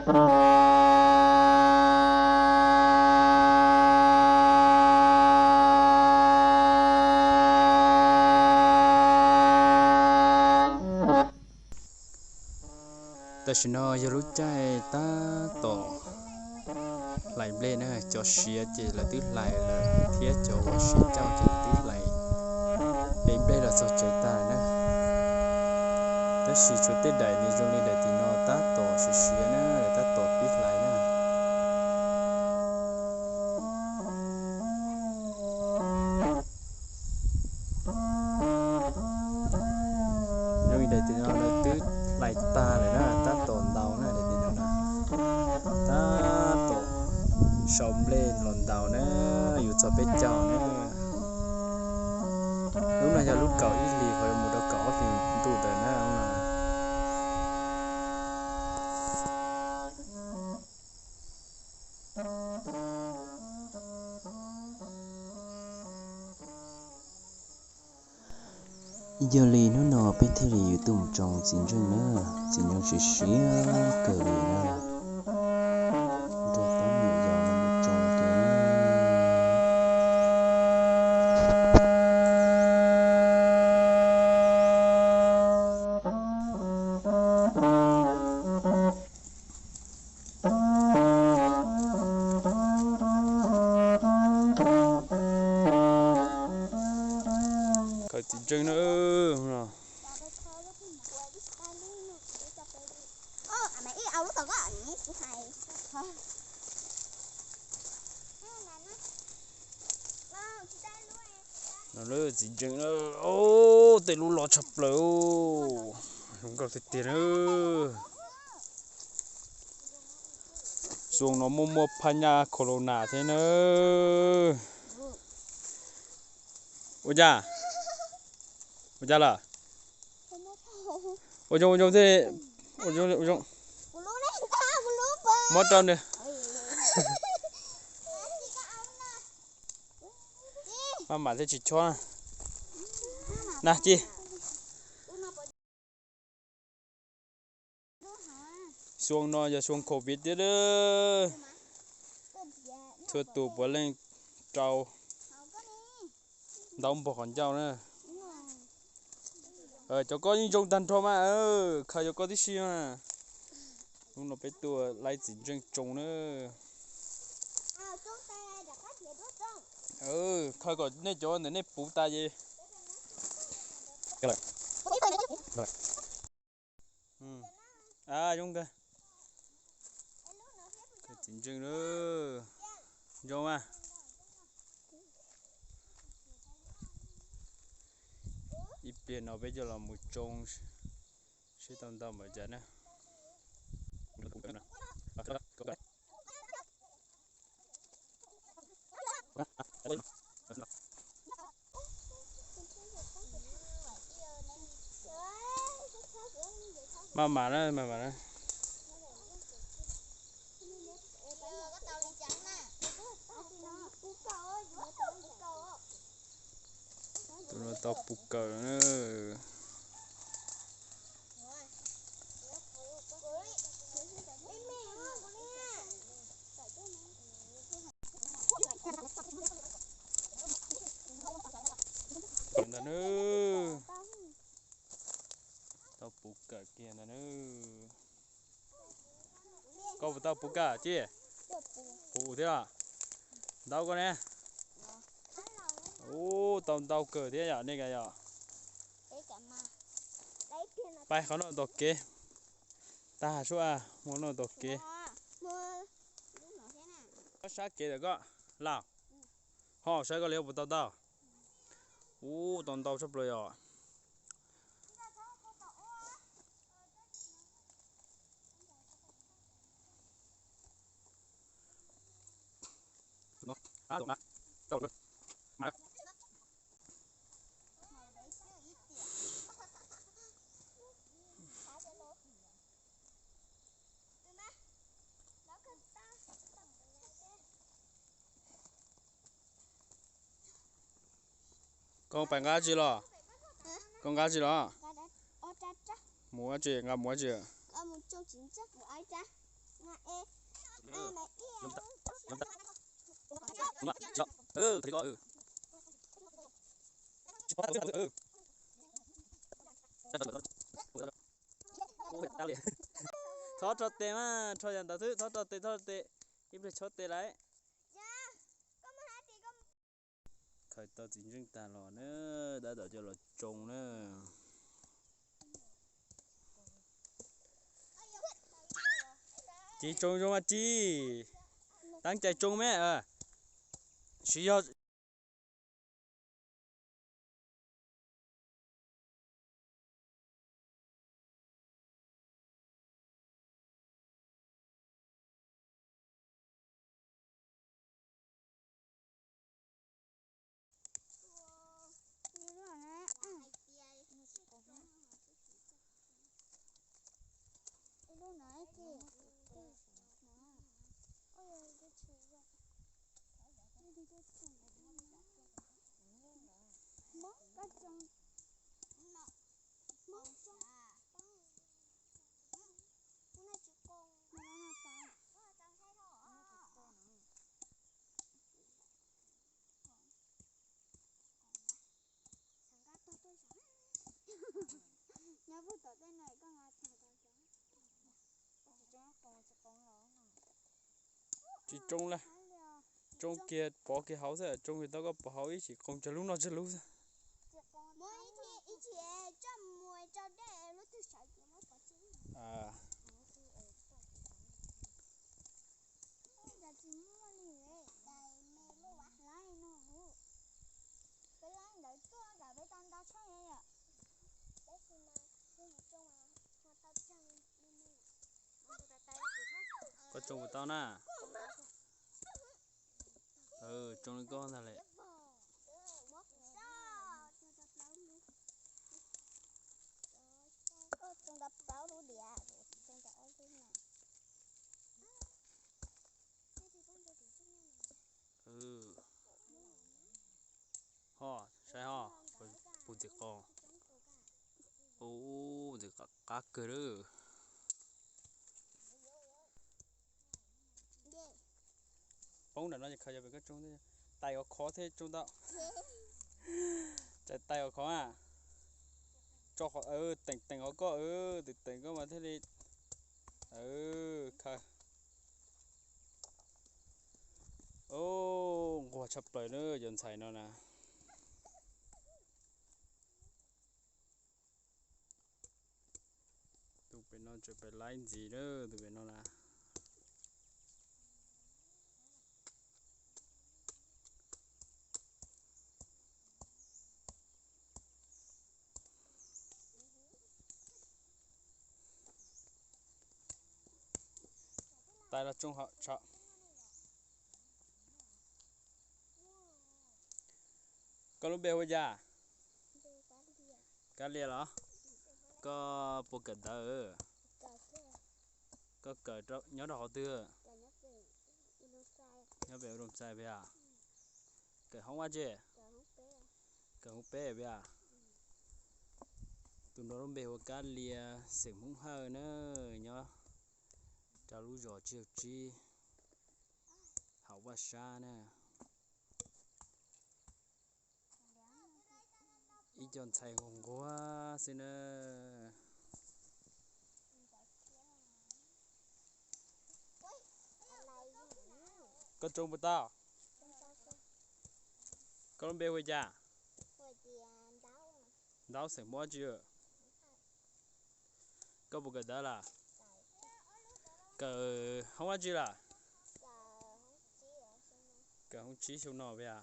Tam sim no yog lub caij tab tom hlais nplej na, cov siav ces lawv twb hlais lawm thiab cov uas siav ncauj ces lawv twb hlais nplej los txog tsev tag na. Tab sis tshuav tej daim nws zoo li daim tim no tab tom siav siav na, lawv tab tom pib hlais na. Zoo li daim tim no lawv twb hlais tag lawm na, tab tom ntaus na, daim tim no na, tab tom sau nplej los ntaus na, yuav txog peb caug na. Lub no yog lub kaum ib hlis, qhov yuav mus rau kaum ob hlis ntuj ntawd na. Yog li hnub no peb thiaj li yuav tuaj mus tsoo txiv ntseej na, txiv ntseej siav siav kawg li na. Nrog pab niam yau no mus tsoo kiag na. Khaws txiv ntseej na. Txiv ntseej na, tej lub loj tshaj plaws, zoo nkauj tiag tiag na. Xyoo no muaj muaj phaj nyaj corona thiab na. Ua cas? Ua cas lawm? Ua zoo, ua zoo thiab. Ua zoo, ua zoo. Muab rau nws. Maj mam thiaj tsis chob na. Na ci. Xyoo no yog xyoo covid thiab. Txhua tus puav leej rau ntau npog qhov ncauj na. Cov koj yeej zoo tag nrho mas, khaws cov koj tib si mas. Hnub no peb tuaj laib txiv ntseej tsoo na. Khaws kom nej cov ntawm nej puv tas ces. Zoo kawg. Txiv ntseej na, zoo mas. Ib pliag no peb coj los mus tsoo seb tau ntau npaum cas na. Maj mam na, maj mam na. Tus no tau puv kawm na. Ntag na. Tau puv kawm kiag ntag na. Koj puas tau puv kawm Ci? Puv thiab. Ntau koj ne. Ub, tau ntau kawg thiab yom nej ka yom. Pais qhov no tom kev. Tag suab mus no tom kev. Sab kev ntawm koj Lauj. Ho saib koj li puas tau tau. Ub, tau ntau tshaj plaws yom. Koj pais nqa tsi los? Koj nqa tsi los? Mus ua tsi, nqa mus ua tsi? Thov rho tes mas, rho yam ntawd xwb, thov rho tes, thov rho tes, ib pliag chob tes lawm. Khaws tau txiv ntseej tag los na, tab tom coj los tsoo na. Ris tsoo zoo mas ris, teeb cai tsoo me, siv yog Tsis tsoo lawm, tsoo kiag pov kiag hauv xwb, tsoo kiag tau koj pov hauv ib sim qoos tsawg lub noj tsawg lub xwb. Koj tsoo puas tau na? Tsoo li koj ntag lawm. Ho saib ho, puv ntxim qos. Ub, ntxim qab kawg lawm. Poob nram no ces khaws yog pem koj tsoo, tais ua khov thiaj tsoo tau. Tsai tais ua khov a. Tso qhov teem teem hauv koj, teem teem koj mas thiaj li khaws. Nquag tshaj plaws na cov ntxhais no na. Tus pem no tseem pem laib ntxiv na, tus pem no na. Tais los tsoo hauv tsham. Koj lub npe hu ua cas? Kab Lia los? Koj puas kawm ntawv? Koj kawm nyob rau qhov twg? Nyob pem Doo Xais peb a? Kawm hoob ua tsi? Kawm hoob peb peb a? Tus no lub npe hu ua Kab Lia, xeem Hmoob Hawj na, nyob rau lub zos Tsib Caug Tsib, hauv Vaj Sab na. Ib co ntxhais nquag nquag xwb na. Koj tsoo puas tau? Koj lub npe hu ua cas? Ntaub, xeem Hmoob tsi? Koj puas kawm ntawv lawm? Kawm hoob dab tsi lawm? Kawm hoob tsib xyoo no peb a.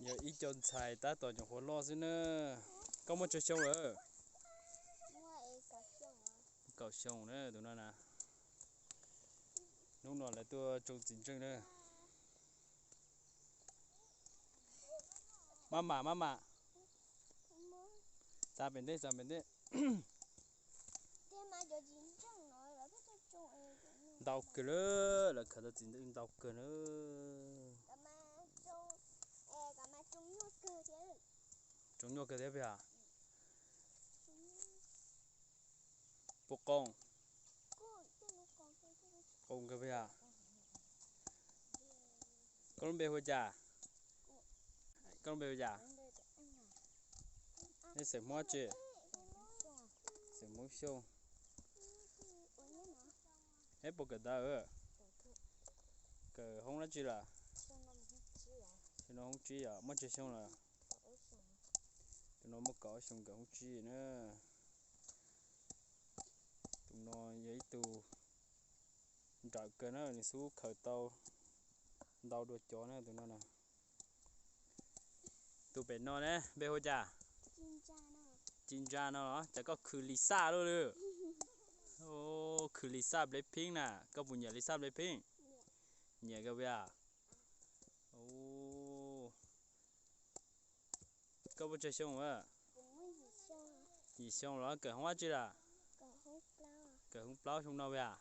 Yog ib co ntxhais tab tom nyuam qhuav loj xwb na. Koj muaj tsawg xyoo lawm? Kaum xyoo na tus no na. Hnub no lawv tuaj tsoo txiv ntseej na. Maj mam, maj mam. Xa pem ntej, xa pem ntej. Ntau kawg lawm, lawv khaws tau txiv ntseej ntau kawg na. Tsoo nyuaj kawg thiab peb a. Puas qoos? Qoos kawg puas yog? Koj lub npe hu ua cas? Koj lub npe hu ua cas? Nej xeem Hmoob tsi? Xeem Hmoob Xyooj. Neb puas kawm ntawv? Kawm hoob dab tsi lawm? Xyoo no hoob tsib yom, muaj tsawg xyoo lawm? Tus no muaj kaum ob xyoo, kawm hoob tsib na. Tus no yog ib tug nrawm kawg na, nws xub khaws tau ntau dua cov na tus no na. Tus pem no ne, npe hu cas? Ci Ntsa no los cas koj khwv Lisa luaj li? Khwv Lisa Blackpink na, koj puas nyiam Lisa Blackpink? Nyiam kawg puas yog? Koj muaj tsawg xyoo a? Yim xyoo los kawm hoob dab tsi lawm? Kawm hoob plaub xyoo no puas yog?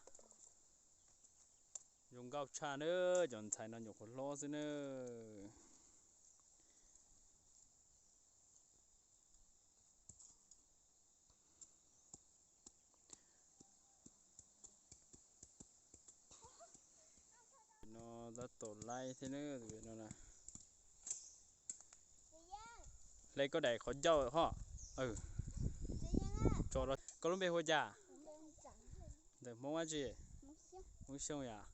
Zoo nkauj tshaj na, cov ntxhais no nyuam qhuav hlob xwb na. No tab tom laib thiab na, tus no na. Hle koj daim qhov ncauj hos. Koj lub npe hu ua cas? Ntawm Hmoob dab tsi? Hmoob Xyooj yom.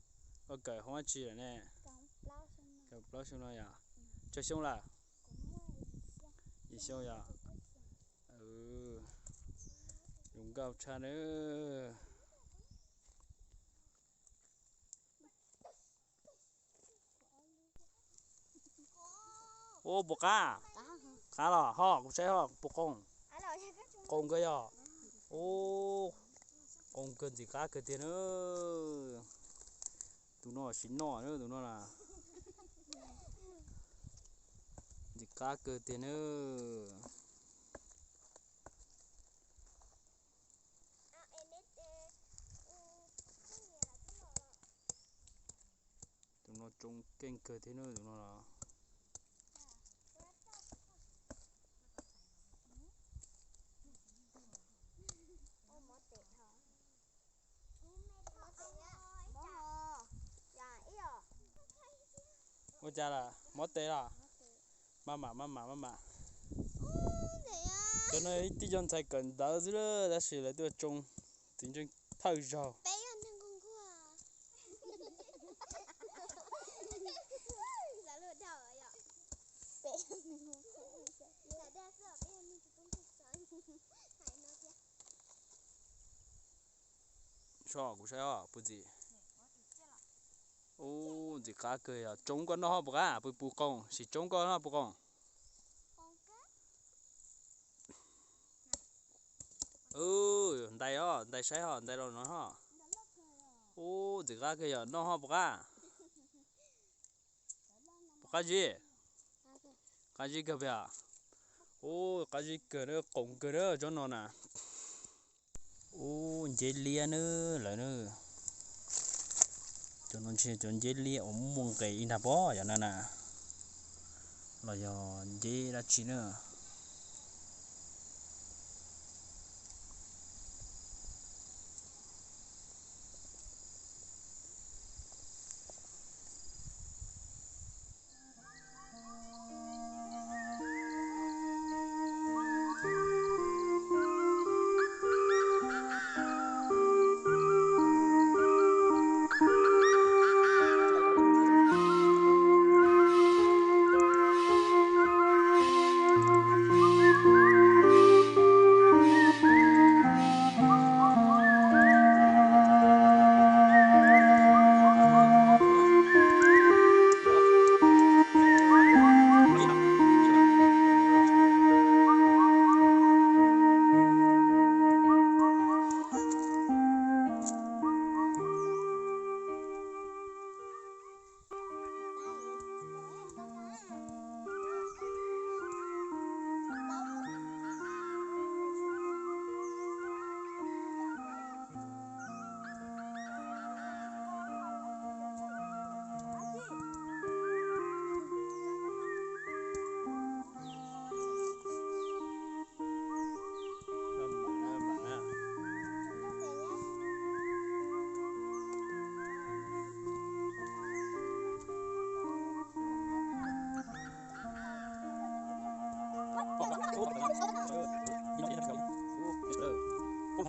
Koj kawm hoob dab tsi lawm ne? Kawm plaub xyoo no yom. Tsawg xyoo lawm? Yim xyoo yom. Zoo nkauj tshaj na. Ub, puas qab? Qab los ho kuv saib ho puas qoos? Qoos kawg yog. Ub, qoos kawg, ntxim qab kawg tiag na. Tus no siv noj na, tus no na. Ntxim qab kawg tiag na. Tus no tsoo keej kawg thiab na, tus no los. Ua cas lawm, mob tes los? Maj mam, maj mam, maj mam. Cov no ib tib co ntxhais kawm ntawv xwb lawm, tab sis lawv tuaj tsoo txiv ntseej thawj zaug. Soj kuv saib os puag ntxim. Ub, ntxim qab kawg yog. Tsoo koj noj ho puas qab, puas puas qoos, sim tsoo koj noj puas qoos. Ntais os, ntais saib ho, ntais los no ho. Ub, ntxim qab kawg yog, noj ho puas qab. Puas qab zib? Qab zib kawg puas yog? Ub, qab zib kawg na, qoos kawg na tsob no na. Ub, nceb liab na lawm na. Cov no ntshe cov nceb liab uas muaj nqis ib nrag pob yom na na. Los yog nceb dab tsi na.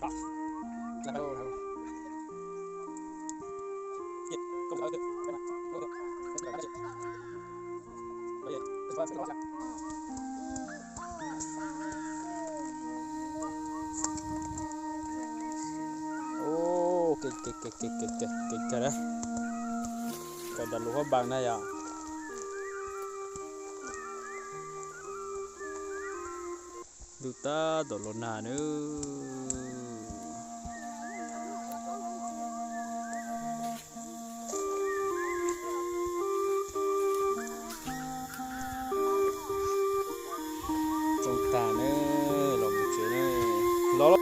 Ua, kev kawg na, kawm ntawm lub huab npas na yom. Ntuj tab tom los nag nawb. Tsoo tag ne, los mus tsev ne, los.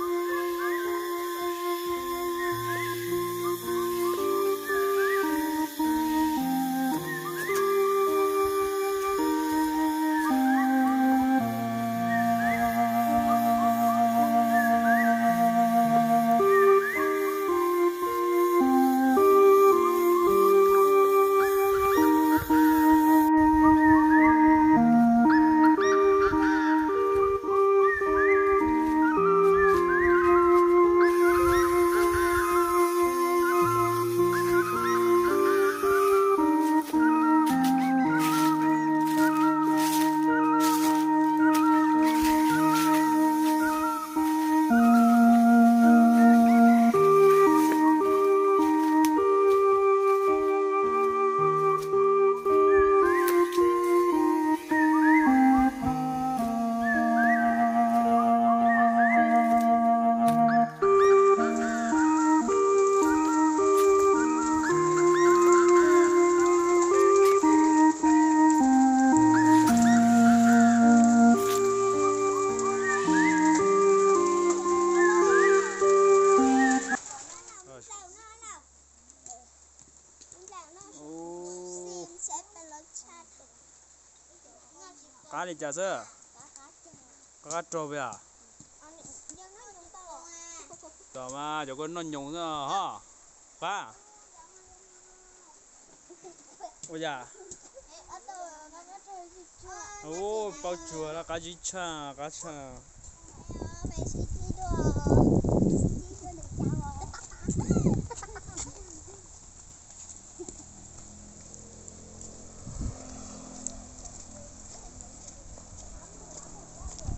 Qab li cas xwb? Qab qab rog pia. Tom mas cov koj noj nyoos xwb ho. Qab. Ua yam. Ub, paub tsuag lawm, qab zib tshaj, qab tshaj.